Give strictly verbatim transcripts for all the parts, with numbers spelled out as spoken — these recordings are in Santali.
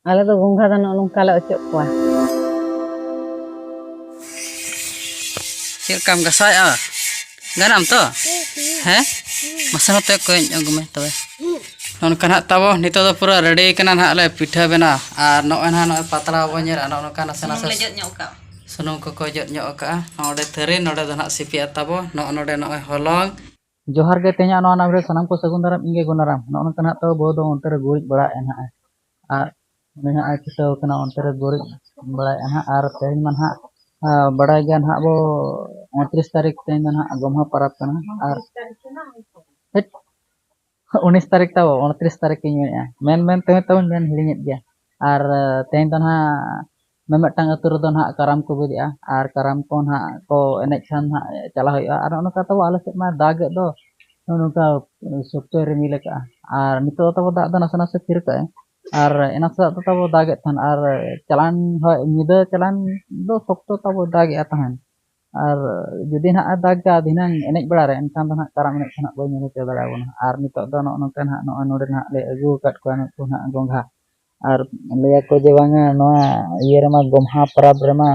ᱟᱞᱮ ᱫᱚ ᱜᱚᱸᱜᱷᱟ ᱫᱚ ᱱᱚᱜᱼᱚ ᱱᱚᱝᱠᱟ ᱞᱮ ᱚᱪᱚᱜ ᱠᱚᱣᱟ᱾ ᱪᱮᱫ ᱞᱮᱠᱟᱢ ᱜᱷᱟᱥᱟᱣᱮᱫᱼᱟ? ᱜᱟᱱᱟᱢ ᱛᱚ? ᱦᱮᱸ? ᱢᱟᱥᱮ ᱱᱚᱛᱮ ᱠᱚᱭᱚᱜ ᱧᱚᱜ ᱢᱮ ᱛᱚᱵᱮ᱾ ᱱᱚᱜᱼᱚ ᱱᱚᱝᱠᱟ ᱱᱟᱦᱟᱜ ᱛᱟᱵᱚ ᱱᱤᱛᱚᱜ ᱫᱚ ᱯᱩᱨᱟᱹ ᱨᱮᱰᱤ ᱠᱟᱱᱟ ᱱᱟᱦᱟᱜ ᱞᱮ ᱯᱤᱴᱷᱟᱹ ᱵᱮᱱᱟᱣ᱾ ᱟᱨ ᱱᱚᱜᱼᱚᱭ ᱱᱟᱦᱟᱜ ᱱᱚᱜᱼᱚᱭ ᱯᱟᱛᱲᱟ ᱵᱚᱱ ᱧᱮᱞᱟ, ᱱᱚᱜᱼᱚ ᱱᱚᱝᱠᱟ ᱱᱟᱥᱮ ᱥᱩᱱᱩᱢ ᱱᱟᱥᱮ ᱞᱮ ᱡᱚᱫ ᱧᱚᱜ ᱠᱟᱜᱼᱟ᱾ ᱥᱩᱱᱩᱢ ᱠᱚᱠᱚ ᱡᱚᱫ ᱧᱚᱜ ᱠᱟᱜᱼᱟ᱾ ᱱᱚᱰᱮ ᱛᱷᱟᱹᱨᱤ, ᱱᱚᱰᱮ ᱫᱚ ᱱᱟᱦᱟᱜ ᱥᱤᱯᱤ ᱟᱛᱟ ᱵᱚ, ᱱᱚᱜᱼᱚ ᱱᱚᱰᱮ ᱱᱚᱜᱼᱚᱭ ᱦᱚᱞᱚᱝ᱾ ᱡᱚᱦᱟᱨ ᱜᱮ, ᱛᱮᱦᱮᱧᱟᱜ ᱱᱚᱣᱟ ᱱᱟᱢ ᱨᱮ ᱥᱟᱱᱟᱢ ᱠᱚ ᱥᱟᱹᱜᱩᱱ ᱫᱟᱨᱟᱢ, ᱤᱧ ᱜᱮ ᱜᱩᱱᱟᱨᱟᱢ᱾ ᱱᱚᱜᱼᱚ ᱱᱚᱝᱠᱟ ᱱᱟᱦᱟᱜ ᱛᱚ ᱵᱟᱹᱦᱩ ᱫᱚ ᱚᱱᱛᱮ ᱨᱮ ᱜᱩᱨᱤᱡ ᱵᱟᱲᱟᱭᱮᱫᱼᱟ ᱱᱟᱦᱟᱜ, ᱟᱨ ᱩᱱᱤ ᱦᱟᱸᱜ ᱮ ᱪᱷᱩᱴᱟᱹᱣ ᱠᱟᱱᱟ ᱚᱱᱛᱮ ᱨᱮ ᱜᱩᱨᱤᱡ ᱵᱟᱲᱟᱭᱮᱫᱼᱟ ᱱᱟᱦᱟᱜ᱾ ᱟᱨ ᱛᱮᱦᱮᱧ ᱢᱟ ᱱᱟᱦᱟᱜ, ᱟ, ᱵᱟᱲᱟᱭ ᱜᱮᱭᱟ ᱱᱟᱦᱟᱜ ᱵᱚ ᱩᱱᱛᱨᱤᱥ ᱛᱟᱹᱨᱤᱠᱷ ᱛᱮᱦᱮᱧ ᱫᱚ ᱱᱟᱦᱟᱜ ᱜᱚᱢᱦᱟ ᱯᱚᱨᱚᱵᱽ ᱠᱟᱱᱟ᱾ ᱟᱨ ᱦᱮᱴ, ᱩᱱᱤᱥ ᱛᱟᱹᱨᱤᱠᱷ ᱛᱟᱵᱚ, ᱩᱱᱛᱨᱤᱥ ᱛᱟᱹᱨᱤᱠᱷ ᱤᱧ ᱢᱮᱱᱮᱫᱼᱟ, ᱢᱮᱱ ᱢᱮᱱ ᱛᱮᱦᱚᱸ ᱛᱟᱵᱚᱧ ᱢᱮᱱ ᱦᱤᱲᱤᱧᱮᱫ ᱜᱮᱭᱟ᱾ ᱟᱨ, ᱟ, ᱛᱮᱦᱮᱧ ᱫᱚ ᱱᱟᱦᱟᱜ ᱢᱤᱢᱤᱫᱴᱟᱝ ᱟᱹᱛᱩ ᱨᱮᱫᱚ ᱱᱟᱦᱟᱜ ᱠᱟᱨᱟᱢ ᱠᱚ ᱵᱤᱫᱮᱜᱼᱟ, ᱟᱨ ᱠᱟᱨᱟᱢ ᱠᱚ ᱱᱟᱦᱟᱜ ᱠᱚ ᱮᱱᱮᱡ ᱠᱷᱟᱱ ᱱᱟᱦᱟᱜ ᱪᱟᱞᱟᱜ ᱦᱩᱭᱩᱜᱼᱟ᱾ ᱟᱨ ᱱᱚᱜᱼᱚ ᱱᱚᱝᱠᱟ ᱛᱟᱵᱚ ᱟᱞᱮ ᱥᱮᱫ ᱢᱟ ᱫᱟᱜᱮᱫ ᱫᱚ, ᱱᱚᱜᱼᱚ ᱱᱚᱝᱠᱟ ᱥᱚᱠᱛᱚᱭ ᱨᱤᱢᱤᱞ ᱟᱠᱟᱫᱼᱟ᱾ ᱟᱨ ᱱᱤᱛᱚᱜ ᱫᱚ ᱛᱟᱵᱚ ᱫᱟᱜ ᱫᱚ ᱱᱟᱥᱮ ᱱᱟᱥᱮ ᱛᱷᱤᱨ ᱠᱟᱜᱼᱟᱭ, ᱟᱨ ᱮᱱᱟᱝ ᱥᱮᱛᱟᱜ ᱫᱚ ᱛᱟᱵᱚ ᱫᱟᱜᱮᱫ ᱛᱟᱦᱮᱱ, ᱟᱨ ᱪᱟᱞᱟᱣᱮᱱ ᱦᱚᱭ ᱧᱤᱫᱟᱹ ᱪᱟᱞᱟᱣᱮᱱ ᱫᱚ ᱥᱚᱠᱛᱚ ᱛᱟᱵᱚ ᱫᱟᱜᱮᱫᱼᱟ ᱛᱟᱦᱮᱱ᱾ ᱟᱨ ᱡᱩᱫᱤ ᱱᱟᱦᱟᱜ ᱮ ᱫᱟᱜᱟ ᱫᱷᱤᱱᱟᱹᱝ ᱮᱱᱮᱡ ᱵᱮᱲᱟ ᱨᱮ, ᱮᱱᱠᱷᱟᱱ ᱫᱚ ᱱᱟᱦᱟᱜ ᱠᱟᱨᱟᱢ ᱮᱱᱮᱡ ᱠᱚ ᱱᱟᱦᱟᱜ ᱵᱟᱹᱧ ᱧᱮᱞ ᱦᱚᱪᱚ ᱫᱟᱲᱮᱭᱟᱵᱚᱱᱟ᱾ ᱟᱨ ᱱᱤᱛᱚᱜ ᱫᱚ ᱱᱚᱜᱼᱚ ᱱᱚᱝᱠᱟ ᱱᱟᱦᱟᱜ ᱱᱚᱜᱼᱚᱭ ᱱᱚᱰᱮ ᱱᱟᱦᱟᱜ ᱞᱮ ᱟᱹᱜᱩ ᱟᱠᱟᱫ ᱠᱚᱣᱟ ᱱᱩᱠᱩ ᱱᱟᱦᱟᱜ ᱜᱚᱸᱜᱷᱟ᱾ ᱟᱨ ᱞᱟᱹᱭᱟᱠᱚ ᱡᱮ ᱵᱟᱝᱟ ᱱᱚᱣᱟ ᱤᱭᱟᱹ ᱨᱮᱢᱟ ᱜᱚᱢᱦᱟ ᱯᱚᱨᱚᱵᱽ ᱨᱮᱢᱟ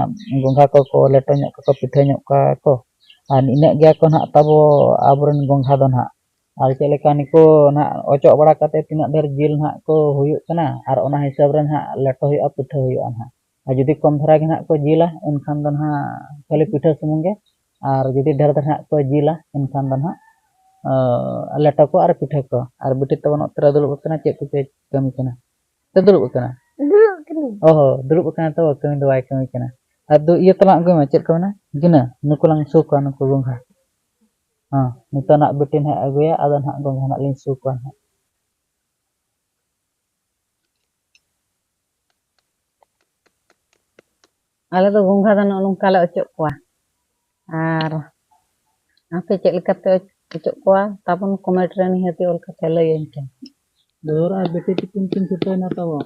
ᱜᱚᱸᱜᱷᱟ ᱠᱚᱠᱚ ᱞᱮᱴᱚ ᱧᱚᱜ ᱠᱚᱣᱟ ᱠᱚ, ᱯᱤᱴᱷᱟᱹ ᱧᱚᱜ ᱠᱚᱣᱟ ᱠᱚ᱾ ᱟᱨ ᱤᱱᱟᱹᱜ ᱜᱮᱭᱟ ᱠᱚ ᱱᱟᱦᱟᱜ ᱛᱟᱵᱚ ᱟᱵᱚᱨᱮᱱ ᱜᱚᱸᱜᱷᱟ ᱫᱚ ᱱᱟᱦᱟᱜ᱾ ᱟᱨ ᱪᱮᱫ ᱞᱮᱠᱟ ᱱᱤᱠᱩ ᱱᱟᱦᱟᱜ ᱚᱪᱚᱜ ᱵᱟᱲᱟ ᱠᱟᱛᱮ ᱛᱤᱱᱟᱹᱜ ᱰᱷᱮᱨ ᱡᱤᱞ ᱱᱟᱦᱟᱜ ᱠᱚ ᱦᱩᱭᱩᱜ ᱠᱟᱱᱟ, ᱟᱨ ᱚᱱᱟ ᱦᱤᱥᱟᱹᱵ ᱨᱮ ᱱᱟᱦᱟᱜ ᱞᱮᱴᱚ ᱦᱩᱭᱩᱜᱼᱟ, ᱯᱤᱴᱷᱟᱹ ᱦᱩᱭᱩᱜᱼᱟ ᱱᱟᱦᱟᱜ᱾ ᱟᱨ ᱡᱩᱫᱤ ᱠᱚᱢ ᱫᱷᱟᱨᱟ ᱜᱮ ᱱᱟᱦᱟᱜ ᱠᱚ ᱡᱤᱞᱟ, ᱮᱱᱠᱷᱟᱱ ᱫᱚ ᱱᱟᱦᱟᱜ ᱠᱷᱟᱹᱞᱤ ᱯᱤᱴᱷᱟᱹ ᱥᱩᱢᱩᱝ ᱜᱮ᱾ ᱟᱨ ᱡᱩᱫᱤ ᱰᱷᱮᱨ ᱫᱷᱟᱨᱟ ᱱᱟᱦᱟᱜ ᱠᱚ ᱡᱤᱞᱟ, ᱮᱱᱠᱷᱟᱱ ᱫᱚ ᱱᱟᱦᱟᱜ, ᱟᱸ, ᱞᱮᱴᱚ ᱠᱚ ᱟᱨ ᱯᱤᱴᱷᱟᱹ ᱠᱚ᱾ ᱟᱨ ᱵᱤᱴᱤ ᱛᱟᱵᱚᱱ ᱚᱱᱛᱮ ᱨᱮ ᱫᱩᱲᱩᱵ ᱟᱠᱟᱱᱟ, ᱪᱮᱫ ᱠᱚᱯᱮ ᱠᱟᱹᱢᱤ ᱠᱟᱱᱟ? ᱥᱮ ᱫᱩᱲᱩᱵ ᱟᱠᱟᱱᱟ? ᱫᱩᱲᱩᱵ ᱟᱠᱟᱱᱟᱹᱧ᱾ ᱚ ᱦᱚᱸ, ᱫᱩᱲᱩᱵ ᱟᱠᱟᱱᱟ ᱛᱚ, ᱠᱟᱹᱢᱤ ᱫᱚ ᱵᱟᱭ ᱠᱟᱹᱢᱤ ᱠᱟᱱᱟ᱾ ᱟᱫᱚ ᱤᱭᱟᱹ ᱛᱟᱞᱟᱝ ᱟᱹᱜᱩᱭ ᱢᱮ, ᱪᱮᱫ ᱠᱚ ᱢᱮᱱᱟ? ᱜᱤᱱᱟᱹ, ᱱᱩᱠᱩ ᱞᱟᱝ ᱥᱩ ᱠᱚᱣᱟ, ᱱᱩᱠᱩ ᱜᱚᱸᱜᱷᱟ᱾ ᱦᱚᱸ, ᱱᱤᱛᱚᱜ ᱱᱟᱜ ᱵᱤᱴᱤ ᱱᱟᱦᱟᱜ ᱟᱹᱜᱩᱭᱟ, ᱟᱫᱚ ᱱᱟᱦᱟᱜ ᱜᱚᱸᱜᱷᱟ ᱱᱟᱦᱟᱜ ᱞᱤᱧ ᱥᱩ ᱠᱚᱣᱟ ᱱᱟᱦᱟᱜ᱾ ᱟᱞᱮ ᱫᱚ ᱜᱚᱸᱜᱷᱟ ᱫᱚ ᱱᱚᱜᱼᱚ ᱱᱚᱝᱠᱟ ᱞᱮ ᱚᱪᱚᱜ ᱠᱚᱣᱟ᱾ ᱟᱨ ᱟᱯᱮ ᱪᱮᱫ ᱞᱮᱠᱟᱯᱮ ᱚᱪᱚᱜ ᱠᱚᱣᱟ ᱛᱟᱵᱚᱱ comment ᱨᱮ ᱱᱤᱦᱟᱹᱛᱤ ᱚᱞ ᱠᱟᱛᱮ ᱞᱟᱹᱭᱟᱹᱧ ᱯᱮ᱾ ᱫᱚᱦᱚᱨ ᱟᱨ ᱵᱤᱴᱤ ᱛᱤᱠᱤᱱ ᱠᱤᱱ ᱪᱷᱩᱴᱟᱹᱣ ᱮᱱᱟ ᱛᱟᱵᱚ᱾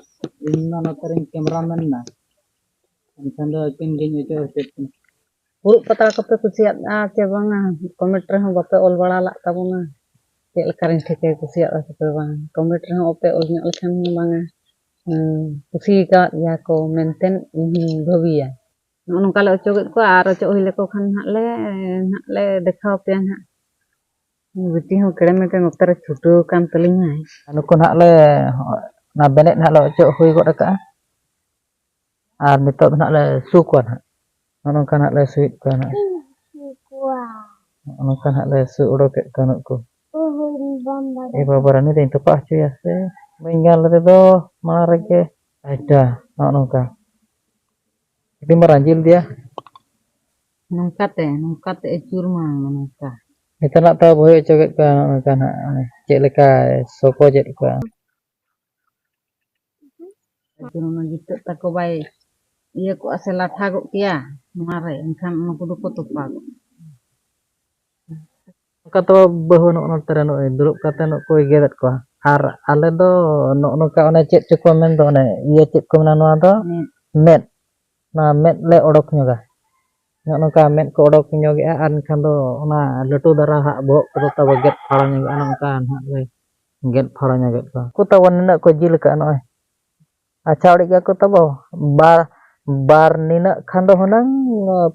ᱤᱧ ᱢᱟ ᱱᱚᱛᱮ ᱨᱤᱧ camera man ᱮᱱᱟ᱾ ᱮᱱᱠᱷᱟᱱ ᱫᱚ ᱟᱹᱠᱤᱱ ᱜᱤᱧ ᱚᱪᱚ ᱦᱚᱪᱚᱭᱮᱫ ᱠᱤᱱᱟ᱾ ᱯᱷᱩᱲᱩᱜ ᱯᱟᱛᱲᱟ ᱠᱚᱯᱮ ᱠᱩᱥᱤᱭᱟᱜᱼᱟ ᱪᱮ ᱵᱟᱝᱟ? Comment ᱨᱮᱦᱚᱸ ᱵᱟᱯᱮ ᱚᱞ ᱵᱟᱲᱟ ᱞᱟᱜ ᱛᱟᱵᱚᱱᱟ᱾ ᱪᱮᱫ ᱞᱮᱠᱟ ᱨᱤᱧ ᱴᱷᱤᱠᱟᱹᱭᱟ ᱠᱩᱥᱤᱭᱟᱜᱼᱟ ᱥᱮ ᱯᱮ ᱵᱟᱝ? Comment ᱨᱮᱦᱚᱸ ᱵᱟᱯᱮ ᱚᱞ ᱧᱚᱜ ᱞᱮᱠᱷᱟᱱ ᱵᱟᱝᱟ᱾ ᱠᱩᱥᱤ ᱟᱠᱟᱫ ᱜᱮᱭᱟ ᱠᱚ ᱢᱮᱱᱛᱮ ᱤᱧ ᱦᱚᱧ ᱵᱷᱟᱹᱵᱤᱭᱟ᱾ ᱱᱚᱜᱼᱚ ᱱᱚᱝᱠᱟ ᱞᱮ ᱚᱪᱚᱜᱮᱫ ᱠᱚᱣᱟ, ᱟᱨ ᱚᱪᱚᱜ ᱦᱩᱭ ᱞᱮᱠᱚ ᱠᱷᱟᱱ ᱱᱟᱦᱟᱜ ᱞᱮ, ᱱᱟᱦᱟᱜ ᱞᱮ ᱫᱮᱠᱷᱟᱣ ᱟᱯᱮᱭᱟ ᱱᱟᱦᱟᱜ᱾ ᱵᱤᱴᱤ ᱦᱚᱸ ᱠᱮᱲᱮ ᱢᱮᱲᱮ ᱱᱚᱛᱮ ᱨᱮ ᱪᱷᱩᱴᱟᱹᱣ ᱟᱠᱟᱱ ᱛᱟᱹᱞᱤᱧᱟᱭ᱾ ᱱᱩᱠᱩ ᱱᱟᱦᱟᱜ ᱞᱮ, ᱚᱱᱟ ᱵᱮᱱᱮᱫ ᱱᱟᱦᱟᱜ ᱞᱮ ᱚᱪᱚᱜ ᱦᱩᱭ ᱜᱚᱫ ᱟᱠᱟᱜᱼᱟ᱾ ᱟᱨ ᱱᱤᱛᱚᱜ ᱫᱚ ᱱᱟᱦᱟᱜ ᱞᱮ ᱥᱩ ᱠᱚᱣᱟ ᱱᱟᱦᱟᱜ᱾ ᱱᱚᱜᱼᱚ ᱱᱚᱝᱠᱟ ᱱᱟᱦᱟᱜ ᱞᱮ ᱥᱩᱭᱮᱫ ᱠᱚᱣᱟ ᱱᱟᱦᱟᱜ᱾ ᱱᱚᱜᱼᱚ ᱱᱚᱝᱠᱟ ᱱᱟᱦᱟᱜ ᱞᱮ ᱥᱩ ᱚᱰᱚᱠᱮᱫ ᱠᱚᱣᱟ ᱱᱩᱠᱩ᱾ ᱮ ᱵᱟᱵᱟ, ᱨᱟᱱᱤ ᱫᱚᱧ ᱛᱚᱯᱟᱜ ᱦᱚᱪᱚᱭᱟ ᱥᱮ ᱵᱟᱹᱧ ᱜᱟᱱ ᱞᱮᱫᱮ ᱫᱚ ᱢᱟᱲᱟᱝ ᱨᱮᱜᱮ᱾ ᱟᱪᱪᱷᱟ, ᱱᱚᱜᱼᱚ ᱱᱚᱝᱠᱟ᱾ ᱟᱹᱰᱤ ᱢᱟᱨᱟᱝ ᱡᱤᱞ ᱫᱮᱭᱟ᱾ ᱱᱚᱝᱠᱟᱛᱮ, ᱱᱚᱝᱠᱟᱛᱮ ᱟᱹᱪᱩᱨ ᱢᱟ, ᱱᱚᱝᱠᱟ᱾ ᱱᱤᱛᱚᱜ ᱱᱟᱜ ᱛᱟᱣ ᱵᱳᱦᱮᱞ ᱦᱚᱪᱚ ᱠᱮᱫ ᱠᱚᱣᱟ, ᱱᱚᱜᱼᱚ ᱱᱚᱝᱠᱟ ᱱᱟᱜ, ᱪᱮᱫ ᱞᱮᱠᱟᱭ ᱥᱚᱠᱚᱡᱮᱫ ᱠᱚᱣᱟ᱾ ᱟᱹᱪᱩᱨ ᱢᱟ, ᱡᱤᱛᱟᱹᱜ ᱛᱟᱠᱚ ᱵᱟᱭ ᱤᱭᱟᱹ ᱠᱚᱜᱼᱟ ᱥᱮ, ᱞᱟᱴᱷᱟ ᱠᱚᱜ ᱠᱮᱭᱟ ᱱᱚᱣᱟ ᱨᱮ, ᱮᱱᱠᱷᱟᱱ ᱚᱱᱟ ᱠᱚᱫᱚ ᱠᱚ ᱛᱚᱯᱟᱜᱚᱜ᱾ ᱚᱱᱠᱟ ᱛᱚ ᱵᱟᱹᱦᱩ ᱱᱚᱜᱼᱚ ᱱᱚᱛᱮ ᱨᱮ ᱱᱚᱜᱼᱚᱭ ᱫᱩᱲᱩᱵ ᱠᱟᱛᱮ ᱱᱚᱜᱼᱚᱭ ᱠᱚ ᱜᱮᱫᱮᱫ ᱠᱚᱣᱟ᱾ ᱟᱨ ᱟᱞᱮ ᱫᱚ ᱱᱚᱜᱼᱚ ᱱᱚᱝᱠᱟ ᱚᱱᱮ ᱪᱮᱫ ᱪᱚᱠᱚ ᱢᱮᱱ ᱫᱚ, ᱚᱱᱮ ᱤᱭᱟᱹ ᱪᱮᱫ ᱠᱚ ᱢᱮᱱᱟ ᱱᱚᱣᱟ ᱫᱚ? ᱢᱮᱫ᱾ ᱢᱮᱫ᱾ ᱱᱚᱣᱟ ᱢᱮᱫ ᱞᱮ ᱚᱰᱚᱠ ᱧᱚᱜᱟ᱾ ᱱᱚᱜᱼᱚ ᱱᱚᱝᱠᱟ ᱢᱮᱫ ᱠᱚ ᱚᱰᱚᱠ ᱧᱚᱜᱮᱜᱼᱟ, ᱟᱨ ᱮᱱᱠᱷᱟᱱ ᱫᱚ ᱚᱱᱟ ᱞᱟᱹᱴᱩ ᱫᱷᱟᱨᱟ ᱦᱟᱸᱜ ᱵᱚᱦᱚᱜ ᱠᱚᱫᱚ ᱛᱟᱵᱚ ᱜᱮᱫ ᱯᱷᱟᱲᱟ ᱧᱚᱜᱚᱜᱼᱟ, ᱱᱚᱝᱠᱟ ᱱᱟᱦᱟᱜ ᱞᱮ ᱜᱮᱫ ᱯᱷᱟᱲᱟ ᱧᱚᱜᱮᱫ ᱠᱚᱣᱟ᱾ ᱩᱱᱠᱩ ᱛᱟᱵᱚ ᱱᱤᱱᱟᱹᱜ ᱠᱚ ᱡᱤᱞ ᱟᱠᱟᱫᱼᱟ, ᱱᱚᱜᱼᱚᱭ ᱟᱪᱪᱷᱟ ᱩᱲᱤᱡ ᱜᱮᱭᱟ ᱠᱚ ᱛᱟᱵᱚ᱾ ᱵᱟᱨ, ᱵᱟᱨ ᱱᱤᱱᱟᱹᱜ ᱠᱷᱟᱱ ᱫᱚ ᱦᱩᱱᱟᱹᱝ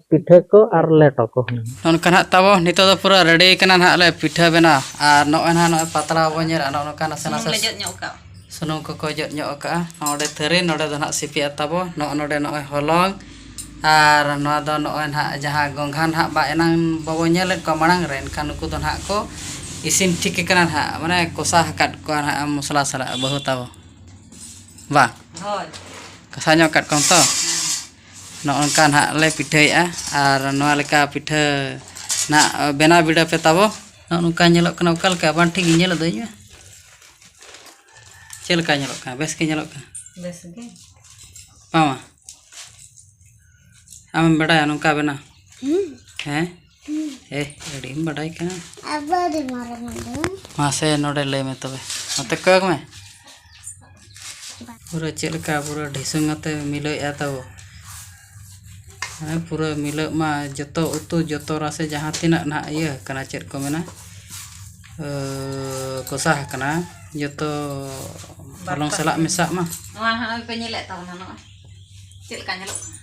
ᱯᱤᱴᱷᱟᱹ ᱠᱚ ᱟᱨ ᱞᱮᱴᱚ ᱠᱚ ᱦᱩᱱᱟᱹᱝ᱾ ᱱᱚᱜᱼᱚ ᱱᱚᱝᱠᱟ ᱱᱟᱦᱟᱜ ᱛᱟᱵᱚ ᱱᱤᱛᱚᱜ ᱫᱚ ᱯᱩᱨᱟᱹ ᱨᱮᱰᱤ ᱠᱟᱱᱟ ᱱᱟᱦᱟᱜ ᱞᱮ ᱯᱤᱴᱷᱟᱹ ᱵᱮᱱᱟᱣ᱾ ᱟᱨ ᱱᱚᱜᱼᱚᱭ ᱱᱟᱦᱟᱜ ᱱᱚᱜᱼᱚᱭ ᱯᱟᱛᱲᱟ ᱵᱚᱱ ᱧᱮᱞᱟ, ᱱᱚᱜᱼᱚ ᱱᱚᱝᱠᱟ ᱱᱟᱥᱮ ᱥᱩᱱᱩᱢ ᱱᱟᱥᱮ ᱞᱮ ᱡᱚᱫ ᱧᱚᱜ ᱠᱟᱜᱼᱟ᱾ ᱥᱩᱱᱩᱢ ᱠᱚᱠᱚ ᱡᱚᱫ ᱧᱚᱜ ᱠᱟᱜᱼᱟ᱾ ᱱᱚᱰᱮ ᱛᱷᱟᱹᱨᱤ, ᱱᱚᱰᱮ ᱫᱚ ᱱᱟᱦᱟᱜ ᱥᱤᱯᱤᱜᱼᱟ ᱛᱟᱵᱚ᱾ ᱱᱚᱜᱼᱚ ᱱᱚᱰᱮ ᱱᱚᱜᱼᱚᱭ ᱦᱚᱞᱚᱝ᱾ ᱟᱨ ᱱᱚᱣᱟ ᱫᱚ ᱱᱚᱜᱼᱚᱭ ᱱᱟᱦᱟᱜ ᱡᱟᱦᱟᱸ ᱜᱚᱝᱜᱷᱟ ᱱᱟᱦᱟᱜ ᱵᱟ ᱮᱱᱟᱝ ᱵᱟᱵᱚ ᱧᱮᱞᱮᱫ ᱠᱚᱣᱟ ᱢᱟᱲᱟᱝ ᱨᱮ, ᱮᱱᱠᱷᱟᱱ ᱱᱩᱠᱩ ᱫᱚ ᱱᱟᱦᱟᱜ ᱠᱚ ᱤᱥᱤᱱ ᱴᱷᱤᱠ ᱟᱠᱟᱱᱟ ᱱᱟᱦᱟᱜ, ᱢᱟᱱᱮ ᱠᱚᱥᱟ ᱟᱠᱟᱫ ᱠᱚᱣᱟ ᱱᱟᱦᱟᱜ ᱢᱚᱥᱞᱟ ᱥᱟᱞᱟᱜ ᱵᱟᱹᱦᱩ ᱛᱟᱵᱚ᱾ ᱵᱟ? ᱦᱳᱭ᱾ ᱠᱚᱥᱟ ᱧᱚᱜ ᱟᱠᱟᱫ ᱠᱚᱣᱟᱢ ᱛᱚ? ᱦᱮᱸ᱾ ᱱᱚᱜᱼᱚ ᱱᱚᱝᱠᱟ ᱱᱟᱦᱟᱜ ᱞᱮ ᱯᱤᱴᱷᱟᱹᱭᱮᱫᱼᱟ᱾ ᱟᱨ ᱱᱚᱣᱟ ᱞᱮᱠᱟ ᱯᱤᱴᱷᱟᱹ ᱱᱟᱦᱟᱜ ᱵᱮᱱᱟᱣ ᱵᱤᱰᱟᱹᱣ ᱯᱮ ᱛᱟᱵᱚ᱾ ᱱᱚᱜᱼᱚ ᱱᱚᱝᱠᱟ ᱧᱮᱞᱚᱜ ᱠᱟᱱᱟ, ᱚᱠᱟ ᱞᱮᱠᱟ? ᱵᱟᱝ ᱴᱷᱤᱠ ᱜᱤᱧ ᱧᱮᱞᱮᱫ ᱫᱚ ᱤᱧ ᱢᱟ᱾ ᱪᱮᱫ ᱞᱮᱠᱟ ᱧᱮᱞᱚᱜ ᱠᱟᱱᱟ? ᱵᱮᱥ ᱜᱮ ᱧᱮᱞᱚᱜ ᱠᱟᱱᱟ? ᱵᱮᱥ ᱜᱮ᱾ ᱵᱟᱝ ᱢᱟ? ᱟᱢᱮᱢ ᱵᱟᱰᱟᱭᱟ ᱱᱚᱝᱠᱟ ᱵᱮᱱᱟᱣ? ᱦᱩᱸ᱾ ᱦᱮᱸ? ᱦᱩᱸ᱾ ᱮ, ᱟᱹᱰᱤᱢ ᱵᱟᱰᱟᱭ ᱠᱟᱱᱟ᱾ ᱟᱵᱚ ᱟᱹᱰᱤ ᱢᱟᱨᱟᱝ ᱟᱵᱚ᱾ ᱢᱟᱥᱮ ᱱᱚᱰᱮ ᱞᱟᱹᱭ ᱢᱮ ᱛᱚᱵᱮ᱾ ᱱᱚᱛᱮ ᱠᱚᱭᱚᱜ ᱢᱮ᱾ ᱯᱩᱨᱟᱹ ᱪᱮᱫ ᱞᱮᱠᱟ ᱯᱩᱨᱟᱹ ᱰᱷᱤᱥᱩᱝ ᱟᱛᱮ ᱢᱤᱞᱟᱹᱣᱮᱫᱼᱟ ᱛᱟᱵᱚ᱾ ᱢᱟᱱᱮ ᱯᱩᱨᱟᱹ ᱢᱤᱞᱟᱹᱜ ᱢᱟ ᱡᱚᱛᱚ ᱩᱛᱩ, ᱡᱚᱛᱚ ᱨᱟᱥᱮ ᱡᱟᱦᱟᱸ ᱛᱤᱱᱟᱹᱜ ᱱᱟᱦᱟᱜ ᱤᱭᱟᱹ ᱟᱠᱟᱱᱟ, ᱪᱮᱫ ᱠᱚ ᱢᱮᱱᱟ, ᱟᱹ, ᱠᱚᱥᱟ ᱟᱠᱟᱱᱟ, ᱡᱚᱛᱚ ᱦᱚᱞᱚᱝ ᱥᱟᱞᱟᱜ ᱢᱮᱥᱟᱜ ᱢᱟ᱾ ᱱᱚᱣᱟ ᱦᱟᱸᱜ ᱯᱮ ᱧᱮᱞᱮᱫ ᱛᱟᱵᱚᱱᱟ, ᱱᱚᱜᱼᱚᱭ ᱪᱮᱫ ᱞᱮᱠᱟ ᱧᱮᱞᱚᱜ ᱠᱟᱱᱟ᱾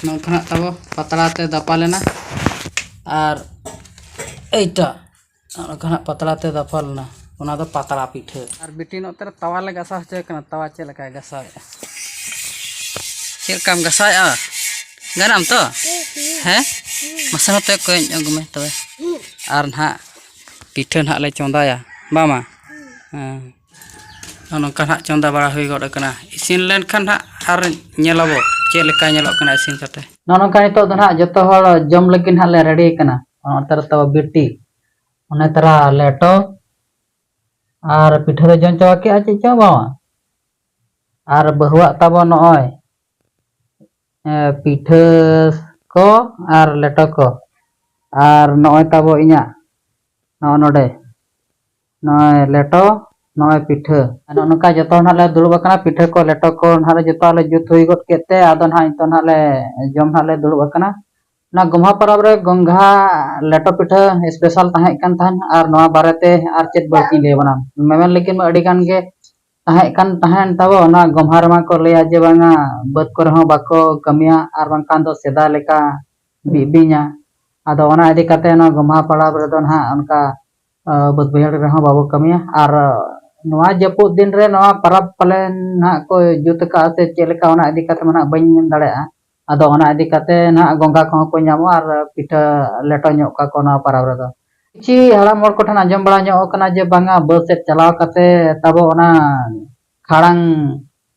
ᱱᱚᱝᱠᱟ ᱦᱟᱸᱜ ᱛᱟᱵᱚ ᱯᱟᱛᱲᱟ ᱛᱮ ᱫᱟᱯᱟᱞ ᱮᱱᱟ᱾ ᱟᱨ ᱮᱭᱴᱟ ᱱᱚᱝᱠᱟ ᱦᱟᱸᱜ ᱯᱟᱛᱲᱟ ᱛᱮ ᱫᱟᱯᱟᱞ ᱮᱱᱟ, ᱚᱱᱟ ᱫᱚ ᱯᱟᱛᱲᱟ ᱯᱤᱴᱷᱟᱹ᱾ ᱟᱨ ᱵᱤᱴᱤ ᱱᱚᱛᱮ ᱨᱮ ᱛᱟᱣᱟ ᱞᱮ ᱜᱟᱥᱟᱣ ᱦᱚᱪᱚᱭ ᱠᱟᱱᱟ, ᱛᱟᱣᱟ ᱪᱮᱫ ᱞᱮᱠᱟᱭ ᱜᱟᱥᱟᱣᱮᱫᱼᱟ᱾ ᱪᱮᱫ ᱞᱮᱠᱟᱢ ᱜᱟᱥᱟᱣᱮᱫᱼᱟ? ᱜᱟᱱᱟᱢ ᱛᱚ? ᱦᱮᱸ? ᱢᱟᱥᱮ ᱱᱚᱛᱮ ᱠᱚᱭᱚᱜ ᱧᱚᱜᱽ ᱢᱮ ᱛᱚᱵᱮ᱾ ᱟᱨ ᱱᱟᱦᱟᱜ ᱯᱤᱴᱷᱟᱹ ᱱᱟᱦᱟᱜ ᱞᱮ ᱪᱚᱸᱫᱟᱭᱟ, ᱵᱟᱝ ᱢᱟ? ᱦᱮᱸ᱾ ᱱᱚᱜᱼᱚ ᱱᱚᱝᱠᱟ ᱱᱟᱦᱟᱜ ᱪᱚᱸᱫᱟ ᱵᱟᱲᱟ ᱦᱩᱭ ᱜᱚᱫ ᱟᱠᱟᱱᱟ᱾ ᱤᱥᱤᱱ ᱞᱮᱱᱠᱷᱟᱱ ᱱᱟᱦᱟᱜ ᱟᱨ ᱧᱮᱞᱟᱵᱚ ᱪᱮᱫ ᱞᱮᱠᱟ ᱧᱮᱞᱚᱜ ᱠᱟᱱᱟ ᱤᱥᱤᱱ ᱠᱟᱛᱮ᱾ ᱱᱚᱜᱼᱚ ᱱᱚᱝᱠᱟ ᱱᱤᱛᱚᱜ ᱫᱚ ᱱᱟᱦᱟᱜ ᱡᱚᱛᱚ ᱦᱚᱲ ᱡᱚᱢ ᱞᱟᱹᱜᱤᱫ ᱱᱟᱦᱟᱜ ᱞᱮ ᱨᱮᱰᱤ ᱟᱠᱟᱱᱟ᱾ ᱱᱚᱜᱼᱚ ᱱᱚᱛᱮ ᱨᱮ ᱛᱟᱵᱚ ᱵᱤᱴᱤ, ᱚᱱᱮ ᱛᱟᱨᱟ ᱞᱮᱴᱚ ᱟᱨ ᱯᱤᱴᱷᱟᱹ ᱞᱮ ᱡᱚᱢ ᱪᱟᱵᱟ ᱠᱮᱜᱼᱟ, ᱪᱮᱫ ᱪᱚᱝ ᱵᱟᱝ᱾ ᱟᱨ ᱵᱟᱹᱦᱩᱣᱟᱜ ᱛᱟᱵᱚ ᱱᱚᱜᱼᱚᱭ ᱮ, ᱯᱤᱴᱷᱟᱹ ᱠᱚ ᱟᱨ ᱞᱮᱴᱚ ᱠᱚ᱾ ᱟᱨ ᱱᱚᱜᱼᱚᱭ ᱛᱟᱵᱚ ᱤᱧᱟᱹᱜ ᱱᱚᱜᱼᱚ ᱱᱚᱰᱮ ᱱᱚᱜᱼᱚᱭ ᱞᱮᱴᱚ, ᱱᱚᱜᱼᱚᱭ ᱯᱤᱴᱷᱟᱹ᱾ ᱟᱨ ᱱᱚᱜᱼᱚ ᱱᱚᱝᱠᱟ ᱡᱚᱛᱚ ᱱᱟᱦᱟᱜ ᱞᱮ ᱫᱩᱲᱩᱵ ᱟᱠᱟᱱᱟ᱾ ᱯᱤᱴᱷᱟᱹ ᱠᱚ ᱞᱮᱴᱚ ᱠᱚ ᱱᱟᱦᱟᱜ ᱞᱮ ᱡᱚᱛᱚ ᱞᱮ ᱡᱩᱛ ᱦᱩᱭ ᱜᱚᱫ ᱠᱮᱫ ᱛᱮ ᱟᱫᱚ ᱱᱟᱦᱟᱜ ᱱᱤᱛᱚᱜ ᱱᱟᱦᱟᱜ ᱞᱮ ᱡᱚᱢ ᱱᱟᱦᱟᱜ ᱞᱮ ᱫᱩᱲᱩᱵ ᱟᱠᱟᱱᱟ᱾ ᱚᱱᱟ ᱜᱚᱢᱦᱟ ᱯᱚᱨᱚᱵᱽ ᱨᱮ ᱜᱚᱝᱜᱷᱟ ᱞᱮᱴᱚ ᱯᱤᱴᱷᱟᱹ ᱥᱯᱮᱥᱟᱞ ᱛᱟᱦᱮᱸ ᱠᱟᱱ ᱛᱟᱦᱮᱸᱱ᱾ ᱟᱨ ᱱᱚᱣᱟ ᱵᱟᱨᱮᱛᱮ ᱟᱨ ᱪᱮᱫ ᱵᱟᱹᱲᱛᱤᱧ ᱞᱟᱹᱭ ᱟᱵᱚᱱᱟ, ᱢᱮᱢᱮᱱ ᱞᱮᱠᱤᱱ ᱢᱟ ᱟᱹᱰᱤ ᱜᱟᱱ ᱜᱮ ᱛᱟᱦᱮᱸ ᱠᱟᱱ ᱛᱟᱦᱮᱸᱱ ᱛᱟᱵᱚ᱾ ᱚᱱᱟ ᱜᱚᱢᱦᱟ ᱨᱮᱢᱟ ᱠᱚ ᱞᱟᱹᱭᱟ ᱡᱮ ᱵᱟᱝᱟ ᱵᱟᱹᱫᱽ ᱠᱚᱨᱮ ᱦᱚᱸ ᱵᱟᱠᱚ ᱠᱟᱹᱢᱤᱭᱟ ᱟᱨ ᱵᱟᱝᱠᱷᱟᱱ ᱫᱚ ᱥᱮᱫᱟᱭ ᱞᱮᱠᱟ ᱵᱤ-, ᱵᱤᱧᱟ᱾ ᱟᱫᱚ ᱚᱱᱟ ᱤᱫᱤ ᱠᱟᱛᱮ ᱱᱚᱣᱟ ᱜᱚᱢᱦᱟ ᱯᱟᱨᱟᱵᱽ ᱨᱮᱫᱚ ᱱᱟᱦᱟᱜ ᱚᱱᱠᱟ, ᱟ, ᱵᱟᱹᱫᱽ ᱵᱟᱹᱭᱦᱟᱹᱲ ᱨᱮᱦᱚᱸ ᱵᱟᱵᱚ ᱠᱟᱹᱢᱤᱭᱟ᱾ ᱟᱨ ᱱᱚᱣᱟ ᱡᱟᱹᱯᱩᱫ ᱫᱤᱱ ᱨᱮ ᱱᱚᱣᱟ ᱯᱟᱨᱟᱵᱽ ᱯᱟᱞᱮᱱ ᱱᱟᱦᱟᱜ ᱠᱚ ᱡᱩᱛ ᱟᱠᱟᱫᱼᱟ ᱥᱮ ᱪᱮᱫ ᱞᱮᱠᱟ, ᱚᱱᱟ ᱤᱫᱤ ᱠᱟᱛᱮ ᱢᱟ ᱱᱟᱦᱟᱜ ᱵᱟᱹᱧ ᱢᱮᱱ ᱫᱟᱲᱮᱭᱟᱜᱼᱟ᱾ ᱟᱫᱚ ᱚᱱᱟ ᱤᱫᱤ ᱠᱟᱛᱮ ᱱᱟᱦᱟᱜ ᱜᱚᱸᱜᱷᱟ ᱠᱚᱦᱚᱸ ᱠᱚ ᱧᱟᱢᱚᱜᱼᱟ ᱟᱨ ᱯᱤᱴᱷᱟᱹ ᱞᱮᱴᱚ ᱧᱚᱜ ᱠᱚᱣᱟ ᱠᱚ ᱱᱚᱣᱟ ᱯᱟᱨᱟᱵᱽ ᱨᱮᱫᱚ᱾ ᱠᱤᱪᱷᱤ ᱦᱟᱲᱟᱢ ᱦᱚᱲ ᱠᱚᱴᱷᱮᱱ ᱟᱸᱡᱚᱢ ᱵᱟᱲᱟ ᱧᱚᱜ ᱟᱠᱟᱱᱟ ᱡᱮ ᱵᱟᱝᱟ ᱵᱟᱹᱫᱽ ᱥᱮᱫ ᱪᱟᱞᱟᱣ ᱠᱟᱛᱮ ᱛᱟᱵᱚ ᱚᱱᱟ ᱠᱷᱟᱲᱟᱝ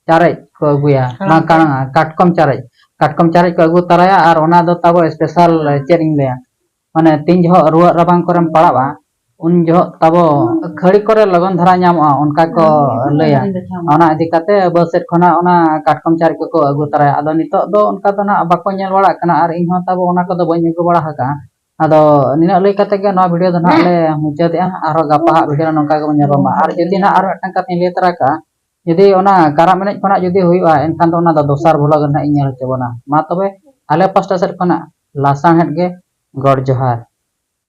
ᱪᱟᱨᱮᱡ ᱠᱚ ᱟᱹᱜᱩᱭᱟ, ᱠᱷᱟᱲᱟᱝ ᱵᱟᱝ ᱠᱷᱟᱲᱟᱝ, ᱠᱟᱴᱠᱚᱢ ᱪᱟᱨᱮᱡ, ᱠᱟᱴᱠᱚᱢ ᱪᱟᱨᱮᱡ ᱠᱚ ᱟᱹᱜᱩ ᱛᱟᱨᱟᱭᱟ᱾ ᱟᱨ ᱚᱱᱟ ᱫᱚ ᱛᱟᱵᱚ ᱥᱯᱮᱥᱟᱞ, ᱪᱮᱫ ᱤᱧ ᱞᱟᱹᱭᱟ, ᱢᱟᱱᱮ ᱛᱤᱱ ᱡᱚᱦᱚᱜ ᱨᱩᱣᱟᱹᱜ ᱨᱟᱵᱟᱝ ᱠᱚᱨᱮᱢ ᱯᱟᱲᱟᱜᱼᱟ, ᱩᱱ ᱡᱚᱦᱚᱜ ᱛᱟᱵᱚ ᱠᱷᱟᱹᱲᱤ ᱠᱚᱨᱮ ᱞᱚᱜᱚᱱ ᱫᱷᱟᱨᱟ ᱧᱟᱢᱚᱜᱼᱟ, ᱚᱱᱠᱟ ᱠᱚ ᱞᱟᱹᱭᱟ᱾ ᱚᱱᱟ ᱤᱫᱤ ᱠᱟᱛᱮ ᱵᱟᱹᱫᱽ ᱥᱮᱫ ᱠᱷᱚᱱᱟᱜ ᱚᱱᱟ ᱠᱟᱴᱠᱚᱢ ᱪᱟᱨᱮᱡ ᱠᱚᱠᱚ ᱟᱹᱜᱩ ᱛᱟᱨᱟᱭᱟ᱾ ᱟᱫᱚ ᱱᱤᱛᱚᱜ ᱫᱚ ᱚᱱᱠᱟ ᱫᱚ ᱱᱟᱜ ᱵᱟᱠᱚ ᱧᱮᱞ ᱵᱟᱲᱟᱜ ᱠᱟᱱᱟ ᱟᱨ ᱤᱧ ᱦᱚᱸ ᱛᱟᱵᱚ ᱚᱱᱟ ᱠᱚᱫᱚ ᱵᱟᱹᱧ ᱟᱹᱜᱩ ᱵᱟᱲᱟ ᱟᱠᱟᱫᱼᱟ᱾ ᱟᱫᱚ ᱱᱤᱱᱟᱹᱜ ᱞᱟᱹᱭ ᱠᱟᱛᱮ ᱜᱮ ᱱᱚᱣᱟ ᱵᱷᱤᱰᱤᱭᱳ ᱫᱚ ᱱᱟᱜ ᱞᱮ ᱢᱩᱪᱟᱹᱫᱮᱜᱼᱟ᱾ ᱟᱨᱦᱚᱸ ᱜᱟᱯᱟ ᱦᱟᱸᱜ ᱵᱷᱤᱰᱤᱭᱳ ᱨᱮ ᱱᱚᱝᱠᱟ ᱜᱮᱵᱚᱱ ᱧᱟᱯᱟᱢᱟ᱾ ᱟᱨ ᱡᱩᱫᱤ ᱱᱟᱜ ᱟᱨ ᱢᱤᱫᱴᱟᱝ ᱠᱟᱛᱷᱟᱧ ᱞᱟᱹᱭ ᱛᱚᱨᱟ ᱠᱟᱜᱼᱟ, ᱡᱩᱫᱤ ᱚᱱᱟ ᱠᱟᱨᱟᱢ ᱮᱱᱮᱡ ᱠᱷᱚᱱᱟᱜ ᱡᱩᱫᱤ ᱦᱩᱭᱩᱜᱼᱟ, ᱮᱱᱠᱷᱟᱱ ᱫᱚ ᱚᱱᱟ ᱫᱚ ᱫᱚᱥᱟᱨ ᱵᱷᱞᱚᱜ ᱨᱮ ᱱᱟᱜ ᱤᱧ ᱧᱮᱞ ᱦᱚᱪᱚ ᱵᱚᱱᱟ᱾ ᱢᱟ ᱛᱚᱵᱮ ᱟᱞᱮ ᱯᱟᱥᱴᱟ ᱥᱮᱫ ᱠᱷᱚᱱᱟᱜ ᱞᱟᱥᱟᱬᱦᱮᱫ ᱜᱮ ᱜᱚᱰ ᱡᱚᱦᱟᱨ᱾